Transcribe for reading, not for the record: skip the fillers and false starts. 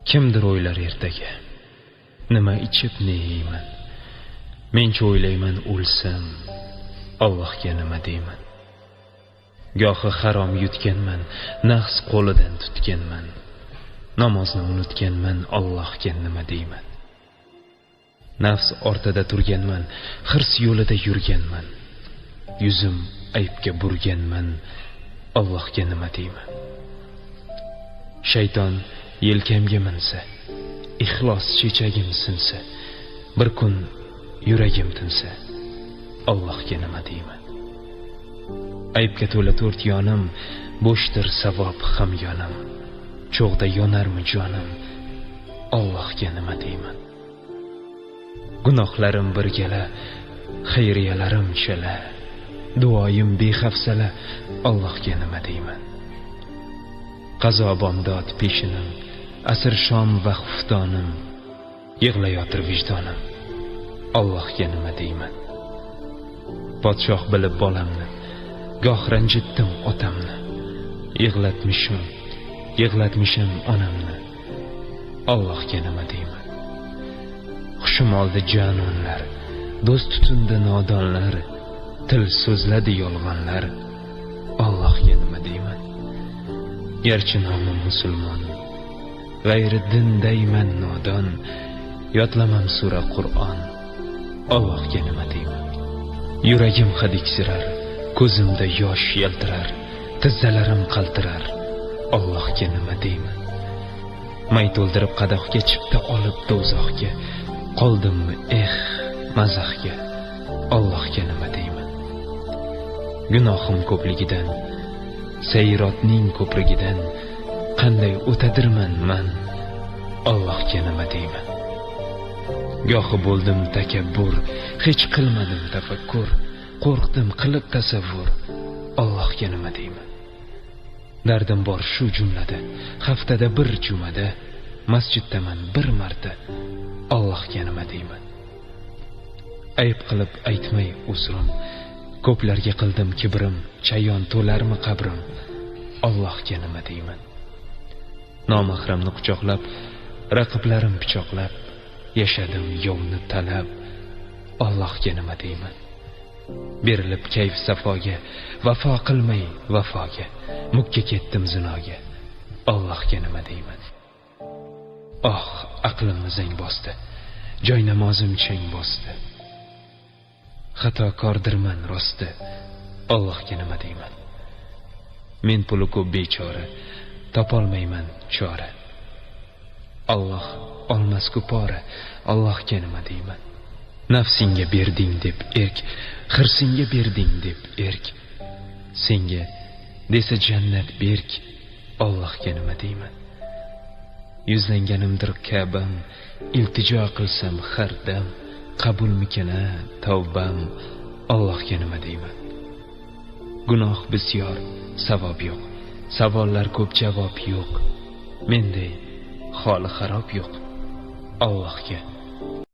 Kimdir o'ylar ertaga, nima ichib ne yeyman. Mencha o'ylayman o'lsam, Allohga nima deyman. Gohi harom yutganman, nafs qo'lidan tutganman. Namozni unutganman, Allohga nima deyman. Nafs ortida turganman, hirs yo'lida yurganman. Yuzim aybga burganman, Allohga nima deyman. Shayton yelkamga minsa, ixlos chechagim sinsa, bir kun yuragim tinsa, Allohga nima deyman. Aybga to'la to'rt yonim, bo'shdir savob hamyonim. Cho'g'da yonarmi jonim, Allohga nima deyman. Gunohlarim birgala, xayriyalarim chala, duoyim behafsala, Allohga nima deyman. Qazo bomdod peshinim, asr shom va xuftonim, yig'layotir vijdonim, Allohga nima deyman. Podshoh bilib bolamni, goh ranjitdim otamni, yig'latmishim onamni, Allohga nima deyman. Hushim oldi jononlar, do'st tutindi nodonlar, til so'zladi yolg'onlar, Allohga nima deyman. Garchi nomim musulmon, g'ayri dindayman nodon, yodlamam sura Qur'on, Allohga nima deyman. Yuragim hadiksirar, ko'zimda yosh yaltirar, tizzalarim qaltirar, Allohga nima deyman. May to'ldirib qadoqga, chipta olib do'zaxga, qoldimmi eh mazaxga, Allohga nima deyman. Gunohim ko'pligidan, sayrotning ko'prigidan qanday o'tadirman man, Allohga nima deyman. Gohi bo'ldim takabbur, hech qilmadim tafakkur, qo'rqdim qilib tasavvur, Allohga nima deyman. Dardim bor shu jumlada, haftada bir jumada, masjiddaman bir marta, Allohga nima deyman. Ayb qilib aytmay uzrim, ko'plarga qildim kibrim, chayon to'larmi qabrim, Allohga nima deyman. Nomahramni quchoqlab, raqiblarim pichoqlab, yashadim yovni talab, Allohga nima deyman. Berilib kayf safoga, vafo qilmay vafoga, mukka ketdim zinoga, Allohga nima deyman. Oh, aqlimni zang bosdi, joy namozim chang bosdi, xatokordirman rosti, Allohga nima deyman. Men puli ko'p bechora, topolmayman chora, Alloh olmas-ku pora, Allohga nima deyman. Nafsingga berding deb erk, hirsingga berding deb erk, senga desa jannat berk, Allohga nima deyman. Yuzlanganimdir Ka'bam, iltijo qilsam har dam, qabulmikin-a tavbam, Allohga nima deyman. Gunoh bisyor, savob yo'q, savollar ko'p, javob yo'q, menday holi xarob yo'q, Allohga